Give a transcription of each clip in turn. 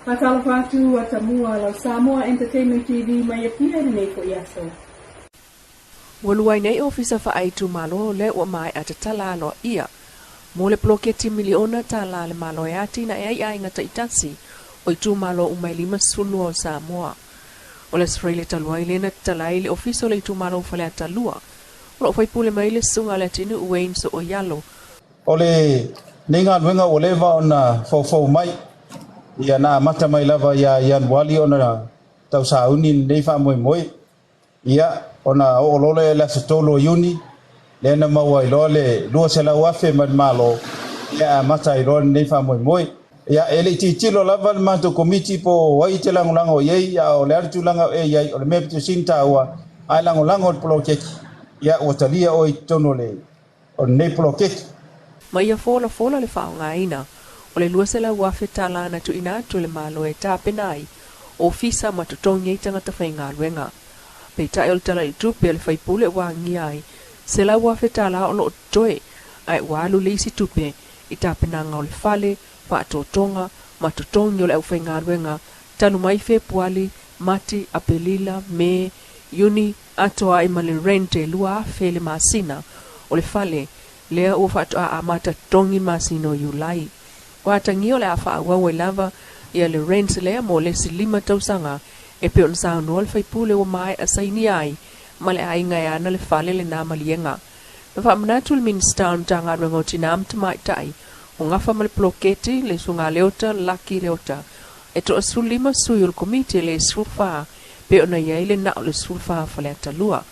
Faatalofa atu Atamua lau Samoa Entertainment TV mai Apia i lenei foi aso. Ua lua ai nei Ofisa Faaitumalo lea ua maea tatala aloaia mo le poloketi miliona tala a le Malo e atinae ai aiga taitasi o itumalo uma e 52 o Samoa. O le Aso Faraile talu ai lea na tatala ai le Ofisa o le Itumalo o Faleata 2. O lo o faipule mai le Susuga a Leatinuu Wayne Sooialo. O lenei galuega ua leva ona foufou mai, ia na amata mai lava ia Ianuali ona tausauni lenei faamoemoe. Ia, ona oo loa lea i le aso 3 o Iuni, lea na maua ai loa le $200,000 mai le Malo, ia e amata ai loa lenei faamoemoe. Ia, e le i tilotilo lava le matou komiti po o ai e te lagolago i ai, a o le a le tulaga o e i ai, o le mea pito sili ona taua, a e lagolago i le poloketi, ia ua talia oe i totonu o le o lenei poloketi. Ma ia folafola le faaaogaina o le $200,000 tala na tuuina atu e le Malo e tapena ai ofisa ma totogi ai tagata faigaluega. Peitai o le Tala i le Tupe a le faipule ua agia ai $100,000 tala o lo o totoe, ae ua alu le isi tupe i tapenaga o le fale, faatotoga ma totogi o le aufaigaluega talu mai Fepuali, Mati, Apelila, Me, Iuni, atoa ai ma le rent e $2,000 le masina o le fale lea ua faatoa amata totogi le masina o Iulai. Ua atagia o le a faaauau ai lava ia le rent lea mo le isi 5 tausaga e pei ona saunoa le faipule ua maea sainia ai ma le aiga e ana le fale lena maliega. Na faamanatu le Minisita o le Matagaluega o Tinā ma Tamaitai o gafa ma le poloketi le Susuga Leota Lucky Leota e toa 15 sui o le Komiti e le 14 pei ona i ai le na o le 14 Faleata 2.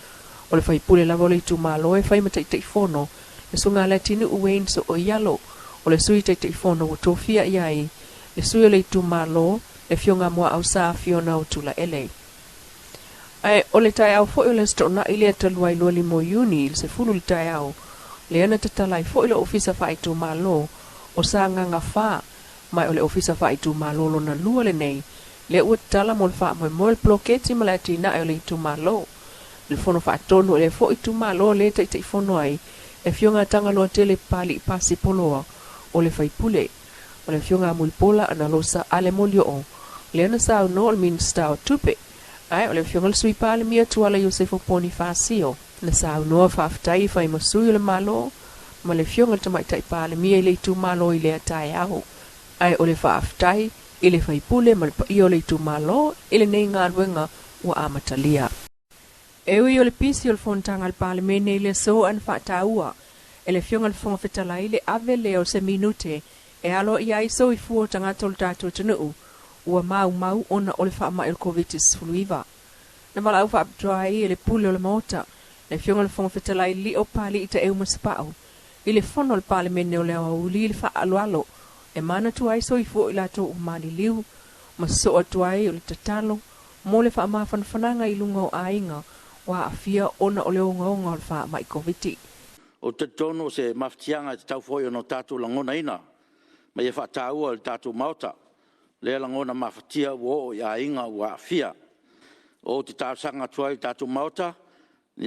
O le faipule lava o le itumalo e fai ma Taitaifono, le Susuga Leatinuu Wayne Sooialo, o le Sui Taitaifono ua tofia i ai le sui o le itumalo, le Afioga Muaau Sa Fiona Otulaele. Ae o le taeao foi o le Aso Toonai lea talu ai 25 o Iuni i le 10 i le taeao, lea na tatala ai foi le Ofisa Faaitumalo o Sagaga 4, ma o le Ofisa Faaitumalo lona lua lenei lea ua tatala mo le faamoemoe o le poloketi ma le atinae o le itumalo. Le Fono Faatonu o lea foi itumalo lea e Taitaifono ai le Afioga a Tagaloatele Papali'i Pasi Poloa o le faipule. O le Afioga a Mulipola Analosa Ale Molioo lea na saunoa o le Minisita o Tupe, ae o le Afioga i le Sui Palemia Tuala Iosefo Ponifasio na saunoa faafetai i fai ma sui o le Malo ma le Afioga i le Tamaitai Palemia i le itumalo i lea taeao. Ae o le faafetai i le faipule ma le paia o le itumalo i lenei galuega ua amatalia. E ui o le pisi o le fonotaga a le Palemene i le aso ana faataua e le Afioga i le Fofoga Fetalai le ave lea o se minute e alo i ai soifua o tagata o le tatou atunuu ua maumau ona o le faamai o le Koviti-19. Na valaau faapitoa ai e le Pule o le Maota, le Afioga i le Fofoga Fetalai Lio Papali'i Taeu Masepau, i le fono a le Palemene o le aoauli i le faaaloalo e manatua ai soifua o i latou ua maliliu ma sosoo atu ai o le tatalo mo le faamafanafanaga i luga o aiga ua aafia ona o le ogaoga o le faamai Koviti. Ou te talitonu o se mafatiaga e tatau foi ona tatou lagonaina ma ia faataua e le tatou Maota lea lagona mafatia ua oo i aiga ua aafia. Ou te talosaga atu ai i le tatou Maota,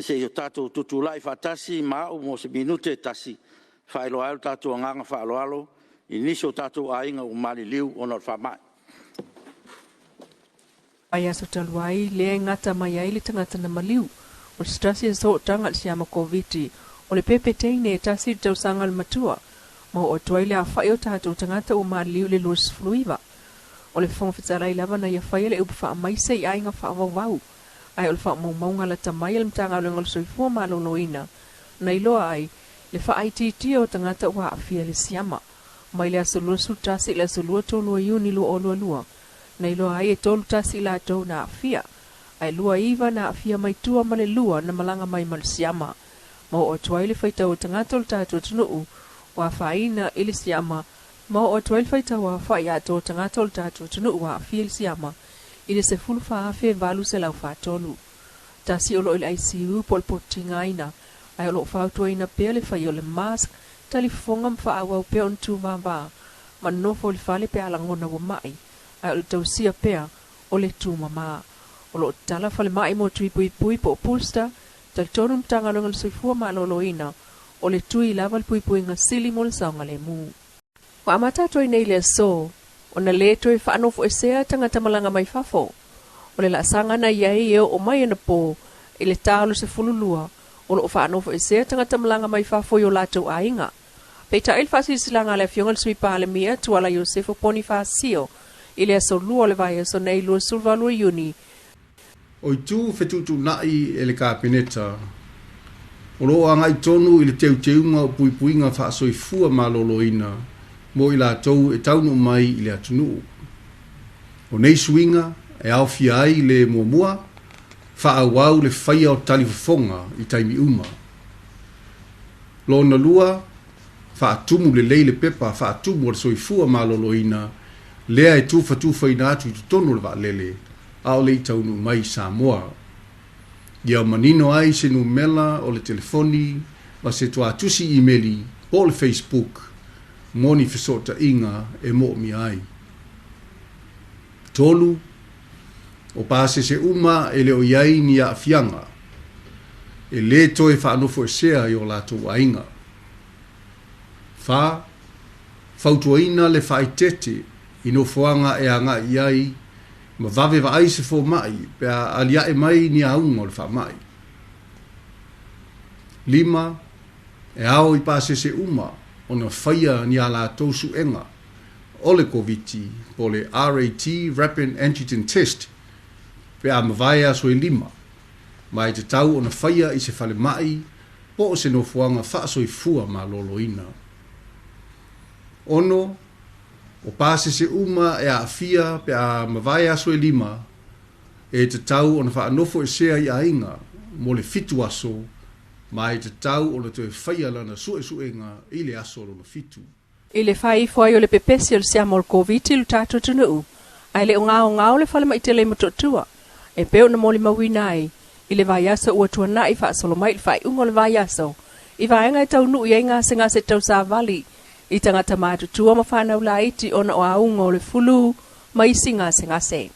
se i o tatou tutulai faatasi ma au mo se minute e tasi, e faailoa ai lo tatou agaga faaaloalo i nisi o tatou aiga ua maliliu ona o le faamai. Vaiaso talu ai, lea e gata mai ai le tagata na maliu. O se tasi e sootaga i le siama Koviti, o le pepe teine e tasi i le tausaga le matua, ma oo atu ai le aofai o tatou tagata ua maliliu i le 29. O le Fofoga Fetalai lava na ia faia le upu faamaise i aiga faavauvau, ae o le faamaumauga lata mai a le Matagaluega o le Soifua Maloloina na iloa ai le faaitiitia o tagata ua aafia i le siama. Mai le aso 21 i le aso 23 o Iuni 2022, na iloa ai e 31 i latou na aafia, ae 29 na aafia mai tua ma le 2 na malaga mai ma le siama. Ma oo atu ai le faitau o tagata o le tatou atunuu ua afaina i le siama, ma oo atu ai le faitau aofai atoa o tagata o le tatou atunuu ua aafia i le siama i le 14,843. Tasi o lo o i le ICU po o le pototigaina, ae o lo o fautuaina pea le fai o le mask, talifofoga ma faaauau pea ona tūvāvā ma nofo i le fale pe a lagona ua mai, ae o le tausia pea o le tūmamā. O lo o tatala falemai mo tui puipui po o booster, talitonu le Matagaluega o le Soifua Maloloina o le tui lava le puipuiga sili mo le saogalemu. Ua amata atu ai nei le aso o ona lē toe faanofoesea tagata malaga mai fafo. O le laasaga na i ai e oo mai anapō i le ta o le 12 o loo faanofoesea tagata malaga mai fafo i o latou aiga. Peitai le faasilasilaga a le Afioga i le Sui Palemia Tuala Iosefo Ponifasio i le aso Lua o le vaiaso nei 28 Iuni, O itu fetuutuunai e le Kapeneta, o lo o agai tonu i le teuteuga o puipuiga faasoifua maloloina mo i latou e taunuu mai i le atunuu. O nei suiga e aofia ai le muamua, faaauau le faia o talifofoga i taimi uma. Lona lua, faatumu lelei le pepa faatumu a le Soifua Maloloina lea e tufatufaina atu i totonu o le vaalele a o le i taunuu mai i Samoa. Ia manino ai se numela o le telefoni ma se tuatusi imeli po o le Facebook mo ni fesootaiga e moomia ai. 3, O pasese uma e le o i ai ni aafiaga, e lē toe faanofoesea i o latou aiga. 4, Fautuaina le faaeteete i nofoaga e agai i ai ma vave vaai se fomai pe a aliae mai ni auga o le faamai. 5, E ao i pasese uma ona faia ni a latou suega o le Koviti po o le RAT, Rapid Antigen Test, pe a mavae aso e lima, ma e tatau ona faia i se falemai po o se nofoaga faasoifua maloloina. 6, O pasese uma e aafia pe a mavae aso e lima, e tatau ona faanofoesea i aiga mo le 7 aso, ma e tatau ona toe faia lana suesuega i le aso lona 7. I le fai ifo ai o le pepesi o le siama o le Koviti i lo tatou atunuu, ae le o gaogao le falemai tele i Motootua, e pei ona molimauina ai i le vaiaso ua tuanai faasolo mai i le faaiuga o le vaiaso i vaega e taunuu i ai gasegase tausavali i tagata matutua ma fanau laiti ona o auga o le fulu ma isi gasegase.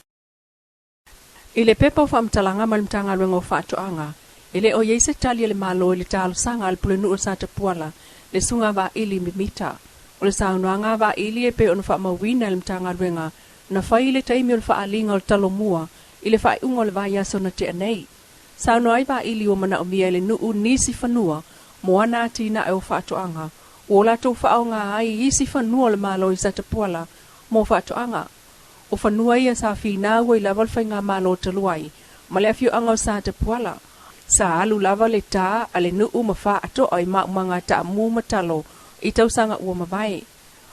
I le pepa o faamatalaga mai le Matagaluega o Faatoaga, e le o i ai se tali a le Malo i le talosaga a le Pulenuu o Satapuala, le Susuga Vaili Mimita. O le saunoaga a Vaili e pei ona faamauina e le Matagaluega na fai i le taimi o le faaaliga o le Talomua i le faaiuga o le vaiaso na tea nei. Saunoa ai Vaili ua manaomia e le nuu nisi fanua mo ana atinae o faatoaga ua o latou faaaoga ai isi fanua o le Malo i Satapuala mo faatoaga. O fanua ia sa finau ai lava le faigamalo talu ai ma le afioaga o Satapuala. Sa alu lava le tā a le nuu ma faatoa i maumaga taamu ma talo i tausaga ua mavae.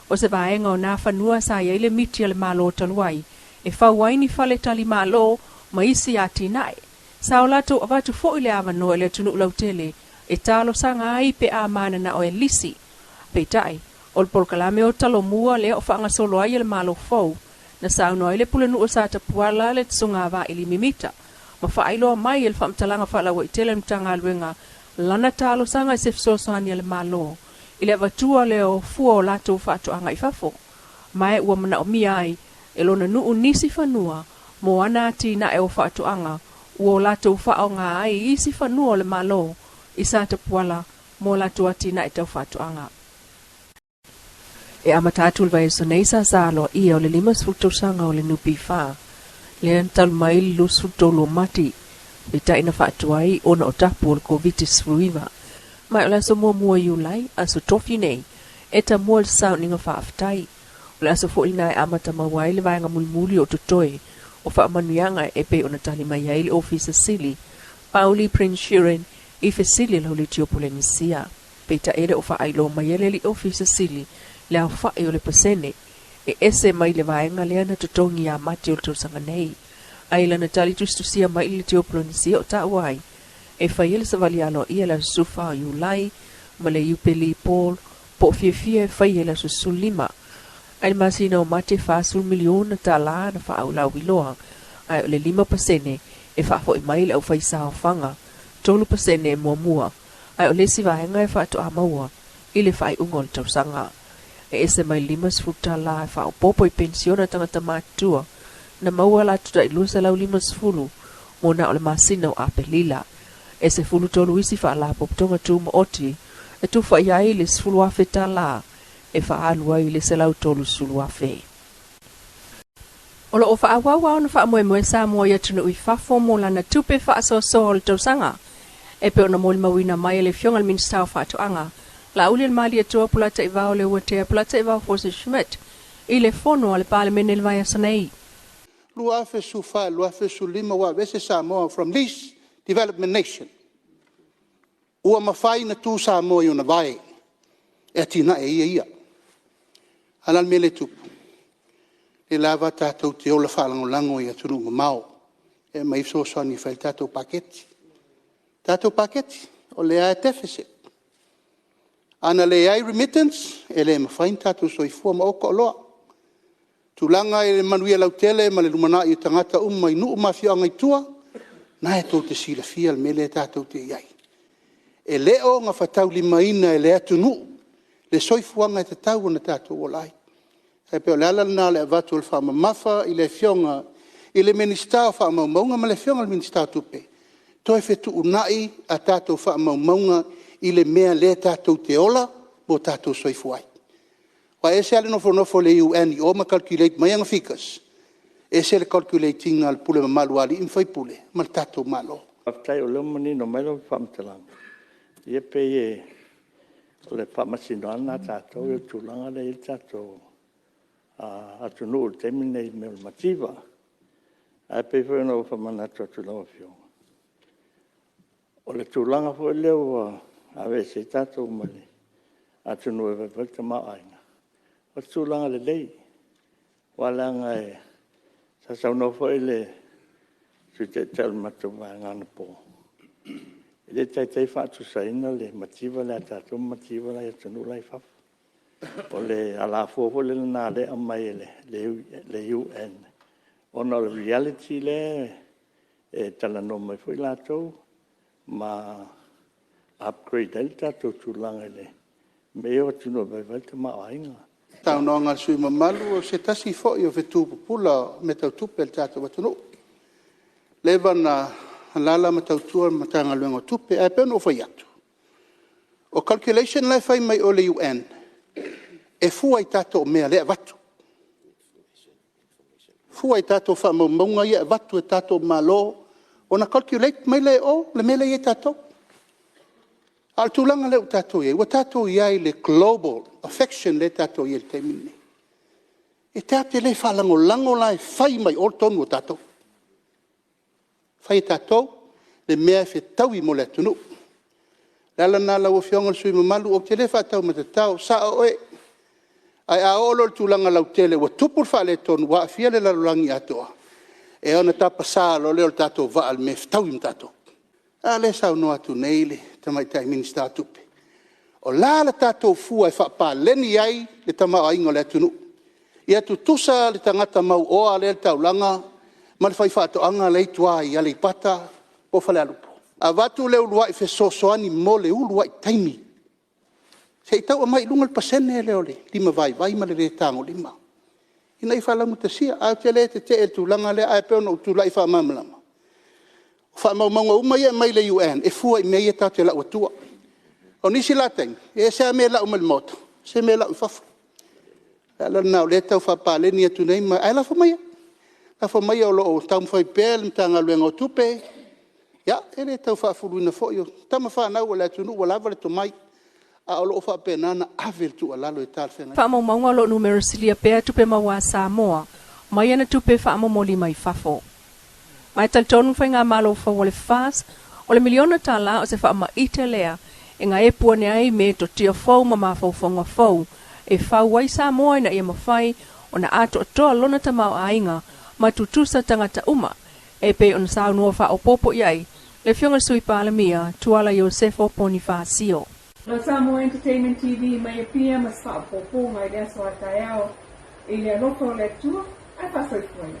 O se vaega o nā fanua sa i ai le miti a le Malo talu ai e fau ai ni fale tali malo ma isi atinae. Sa o latou avatu foi le avanoa i le atunuu lautele e talosaga ai pe a mananao e lisi. Peitai, o le polokalame o Talomua lea o faagasolo ai e le Malo fou, na saunoa ai le Pulenuu o Satapuala le Susuga Vaili Mimita, ma faailoa mai e le faamatalaga faalauaitele a le Matagaluega lana talosaga i se fesoasoani a le Malo i le avatua lea o fua o latou faatoaga i fafo, ma e ua manaomia ai e lona nuu nisi fanua mo ana atinae o faatoaga ua o latou faaaoga ai isi fanua o le Malo i Satapuala mo latou atinae tau faatoaga. E amata atu le vaiaso nei sa sa aloaia o le 50 tausaga o le NPF, lea na talu mai le 23 o Mati, peitai na faatuai ona o tapu o le Koviti-19. Ma o le aso muamua o Iulai, aso Tofi nei, e tamua le sauniga faafetai. O le aso foi lena e amata maua ai le vaega mulimuli o totoe o faamanuiaga e pei ona tali mai ai le Ofisa Sili Pauli Prince Sheeran i fesili a le Holiti o Polenisia. Peitai e le o faailoa mai e le Alii Ofisa Sili le aofai o le pasene e ese mai le vaega lea na totogi iā Mati o le tausaga nei. A i lana tali tusitusia mai i le Liti o Polenisia o taua ai e faia le savali aloaia i le aso 14 o Iulai ma le Iupeli Paul po o fiafia e faia i le aso 15 a i le masina o Mati e $40 miliona tālā na faaulauiloa ae o le 5% e faafoi mai i le aufaisaofaga 3% muamua ae o le isi vaega e faatoa maua i le faaiuga o le tausaga. E ese mai le $50 e faaopoopo i penisiona a tagata matutua na maua latou tai $250 mo na o le masina o Aperila. E 13 isi faalapotopotoga tumaoti e tufa i ai le $10,000 e faaalu ai le $130,000. O lo o faaauau ona faamoemoe Samoa i atunuu i fafo mo lana tupe faasoasoa o le tausaga, e pei ona molimauina mai e le Afioga i le Minisita o Faatoaga, Laaulialemalietoa Polataivao Leuatea Polataivao Fosi Schmidt, i le Fono a le Palemene i le vaiaso nei. 2014 i le 2015 ua aveese Samoa from least development nation, ua mafai ona tu Samoa i ona vae e atinae e ia ia. A o le a le mea lea e tupu? O lea lava tatou te ola faalagolago i atunuu mamao e aumai ai fesoasoani e fai ai le tatou paketi. O le tatou paketi, o lea lava e deficit. A na leai remittance, e le mafai ona tatou soifua ma oka oloa. O tulaga i le manuia lautele ma le lumanai o tagata uma i nuu ma afioaga i tua, o lena tou te silafia le mea lea tatou te i ai. E le o gafataulimaina e le atunuu le soifuaga e tatau ona tatou ola ai. E pei o le ala lena o le avatu o le faamamafa i le Afioga i le Minisita o Faamaumauga ma le Afioga i le Minisita o Tupe, toe fetuunai a tatou faamaumauga i le mea lea tatou te ola ma o tatou soifua ai. Aua e ese lava le nofonofo o le UN i o ma calculate mai ana figures, ese le calculate ina e le pule mamalu a alii ma faipule ma le tatou Malo. Faafetai o lea ua manino mai lau faamatalaga. Ia e pei o le faamasino lava lena a tatou ia i le tulaga lea e i ai le tatou atunuu i le taimi lenei i mea o le mativa. Ae pei foi ona ou faamanatu atu i lau Afioga, o le tulaga foi lea ua aveese ai tatou mai le atunuu e vaivai le tamaoaiga, o se tulaga lelei, aua leaga sa saunoa foi le Sui Taitai o le matou Vaega anapo, e le taitai faatusaina le mativa lea a tatou ma mativa la e i atunuu la i fafo. O le alafua foi lena o lea e aumai e le UN, ona o le reality lea e talanoa mai foi latou ma upgrade ai le tatou tulaga i mea ia o atunuu e vaivai le tamaoaiga. Saunoaga a le sui usufono mamalu, o se tasi foi o fetu pupula o mea tau tupe a le tatou atunuu. Ua leva ona alaala ma tautua i le Matagaluega o Tupe. Ae pei ona ou fai atu, o calculation la e fai mai o i le UN, e fua i tatou mea o lea e avatu, fua i tatou faamaumauga ia e avatu e le tatou Malo ona calculate mai lea e o le mea lea e i ai tatou. A o le tulaga lea ua tatou i ai, ua tatou i ai i le global affection lea ua tatou i ai i le taimi lenei. E tatou te le faalagolago la e fai mai e o le tonu o tatou. E fai e tatou le mea e fetaui mo le atunuu. O le ala lena lau Afioga i le sui usufono mamalu, ou te le faataumatatao, e sao oe. Ae a oo loa i le tulaga lautele ua tupu le faaletonu ua aafia le lalolagi atoa, ia ona tapasa loa lea o le tatou vaa i le mea e fetaui ma tatou. A lea e saunoa atu nei le Tamaitai Minisita o Tupe, o le a le tatou fua e faapaleni ai le tamaoaiga o le atunuu? Ia tutusa le tagata mauoa lea e i le taulaga ma le faifaatoaga la e i tua i Aleipata po o Falealupo. Avatu le uluai fesoasoani mo le uluai taimi, se i tau aumai i luga le pasene lea o le limavaivai ma le le tagolima ina ia faalaugatasia. Ae ou te le tetee i le tulaga lea, ae pei ona ou tulai e faamalamalama, o faamaumauga uma ia e aumai le UN, e fua i mea ia tatou te lau atua. O nisi la taimi, e ese lava mea e lau mai le Maota, ese mea e lau i fafo. O le ala lena o lea e tau faapaleni atu nei ma… ae lafo maia, lafo maia o lo o taumafai pea le Matagaluega o Tupe. Ia, e le tau faafuluina foi o tama fanau a le atunuu ua lava le tomai, ae o lo o faapena ona ave le tuualalo e talafeagai. Faamaumauga o lo o numera silia pea tupe maua a Samoa mai ana tupe faamomoli mai fafo. Ma e talitonu le Faigamalo fou a le FAS, o le miliona tala o se faamaite lea e gaepu ane ai metotia fou ma mafaufauga fou e fau ai Samoa ina ia mafai ona atoatoa lona tamaoaiga ma tutusa tagata uma, e pei ona saunoa faaopoopo i ai le Afioga i le Sui Palemia, Tuala Iosefo Ponifasio. La Samoa Entertainment TV mai Apia ma se faaopoopoga i le aso a taeao i le alofa o le Atua ae faasoifua ia.